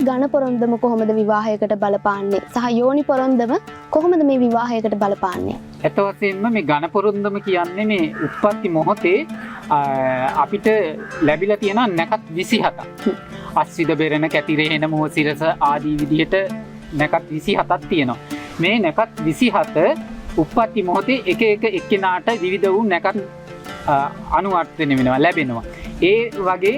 ඝන පොරොන්දම කොහොමද විවාහයකට බලපාන්නේ සහ යෝනි පොරොන්දම කොහොමද මේ විවාහයකට බලපාන්නේ? ඇත්ත වශයෙන්ම මේ ඝන පොරොන්දම කියන්නේ මේ උත්පත්ති මොහොතේ අපිට ලැබිලා තියෙන නැකත් 27ක්. අස්විද බෙරණ, කැතිරෙහෙන, මුවසිරස ආදී විදිහට නැකත් 27ක් තියෙනවා. මේ නැකත් 27 උත්පත්ති මොහොතේ එක එක එක්කෙනාට විවිධ වූ නැකත් අනුවර්තනය වෙනවා, ලැබෙනවා. ඒ වගේ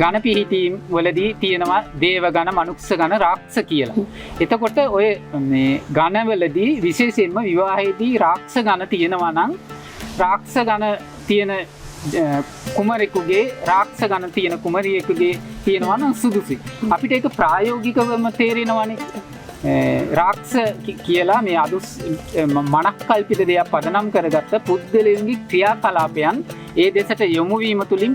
ඝන පිහිටීම් වලදී තියෙනවා දේව ඝන, මනුස්ස ඝන, රාක්ෂ කියලා. එතකොට ඔය මේ ඝනවලදී විශේෂයෙන්ම විවාහයේදී රාක්ෂ ඝන තියෙනවා නම්, රාක්ෂ ඝන තියෙන කුමරෙකුගේ, රාක්ෂ ඝන තියෙන කුමරියෙකුගේ තියෙනවා නම් සුදුසුයි. අපිට ඒක ප්‍රායෝගිකවම තේරෙනවනේ. රාක්ෂ කියලා මේ අදුස් මනක්කල්පිත දෙයක් පදනම් කරගත්ත පුද්ගලයන්ගේ ක්‍රියාකලාපයන් ඒ දෙසට යොමු වීම තුලින්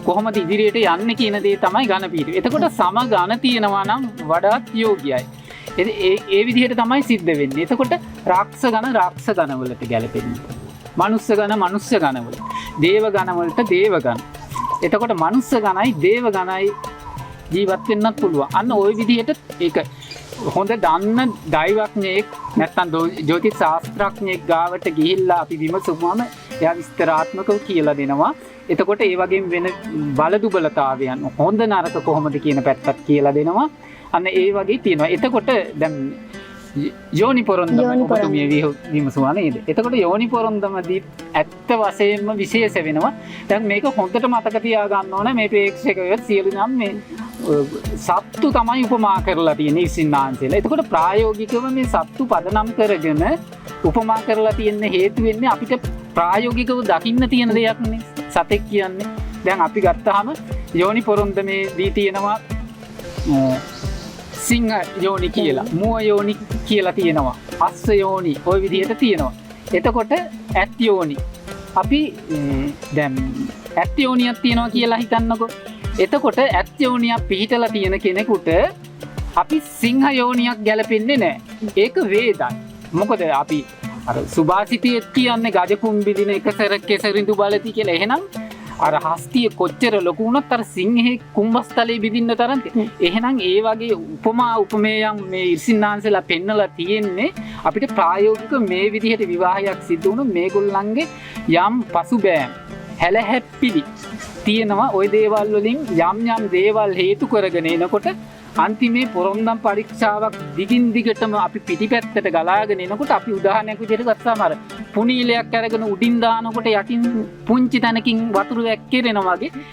කොහොමද ඉදිරියට යන්නේ කියන දේ තමයි ඝන පිහිටීම. එතකොට සම ඝන තියෙනවා නම් වඩාත් යෝග්‍යයි. ඒ ඒ ඒ විදිහට තමයි සිද්ධ වෙන්නේ. එතකොට රාක්ෂ ඝන රාක්ෂ ඝන වලට ගැලපෙන්නේ. මනුස්ස ඝන මනුස්ස ඝන වලට. දේව ඝන වලට දේව ඝන. එතකොට මනුස්ස ඝනයි දේව ඝනයි ජීවත් වෙන්නත් පුළුවන්. අන්න ඔය විදිහට ඒක හොඳ දන්න දෛවඥයෙක් නැත්නම් ජ්‍යොතිෂ ශාස්ත්‍රඥයෙක් ගාවට ගිහිල්ලා අපි විමසුවාම එයා විස්තරාත්මකව කියලා දෙනවා. එතකොට ඒ වගේම වෙන බලදුබලතාවයන්, හොඳ නරක කොහොමද කියන පැත්තත් කියලා දෙනවා. අන්න ඒ වගේ තියෙනවා. එතකොට දැන් යෝනි පොරොන්දම යෝනි ඔබතුමිය විමසුවා නේද? එතකොට යෝනි පොරොන්දමදී ඇත්ත වශයෙන්ම විශේෂ වෙනවා. දැන් මේක හොඳට මතක තියාගන්න ඕන මේ ප්‍රේක්ෂකයෝ සියලු නම් මේ සත්තු තමයි උපමා කරලා තියෙන්නේ ඉසින්නාන්සේලා. එතකොට ප්‍රායෝගිකව මේ සත්තු පදනම් කරගෙන උපමා කරලා තියෙන හේතු වෙන්නේ අපිට ප්‍රායෝගිකව දකින්න තියෙන දෙයක් නේ සතෙක් කියන්නේ. දැන් අපි ගත්තාම යෝනි පොරොන්දමේ දී තියෙනවා සිංහ යෝනි කියලා, මුව යෝනි කියලා තියෙනවා, අස්ස යෝනි ඔය විදිහට තියෙනවා. එතකොට ඇත් යෝනි අපි දැන් ඇත් යෝනියක් තියෙනවා කියලා හිතන්නකෝ. එතකොට ඇත් යෝනියක් පිහිටලා තියෙන කෙනෙකුට අපි සිංහ යෝනියක් ගැලපෙන්නේ නැහැ. ඒක වේදයි. මොකද අපි අර සුභාසිතයත් කියන්නේ ගජ කුම්බිදින එක සැර කෙසරිඳු බලති කියලා. එහෙනම් අර හස්තිය කොච්චර ලොකු වුණත් අර සිංහේ කුම්භස්ථලේ බිඳින්න තරම් එහෙනම් ඒ වගේ උපමා උපමේයන් මේ ඉර්සින්නාන්සලා පෙන්නලා තියෙන්නේ අපිට ප්‍රායෝගිකව මේ විදිහට විවාහයක් සිදු වුණොත් මේගොල්ලන්ගේ යම් පසුබෑම් හැලහැප්පිලි තියෙනවා. ඔය දේවල් වලින් යම් යම් දේවල් හේතු කරගෙන එනකොට අන්තිමේ පොරොන්දම් පරීක්ෂාවක් දිගින් දිගටම අපි පිටිපැත්තට ගලාගෙන එනකොට, අපි උදාහරණයක් විදිහට ගත්තාම අර පුනීලයක් අරගෙන උඩින් දානකොට යටින් පුංචි තැනකින් වතුර වැක්කිරෙනවා වගේ.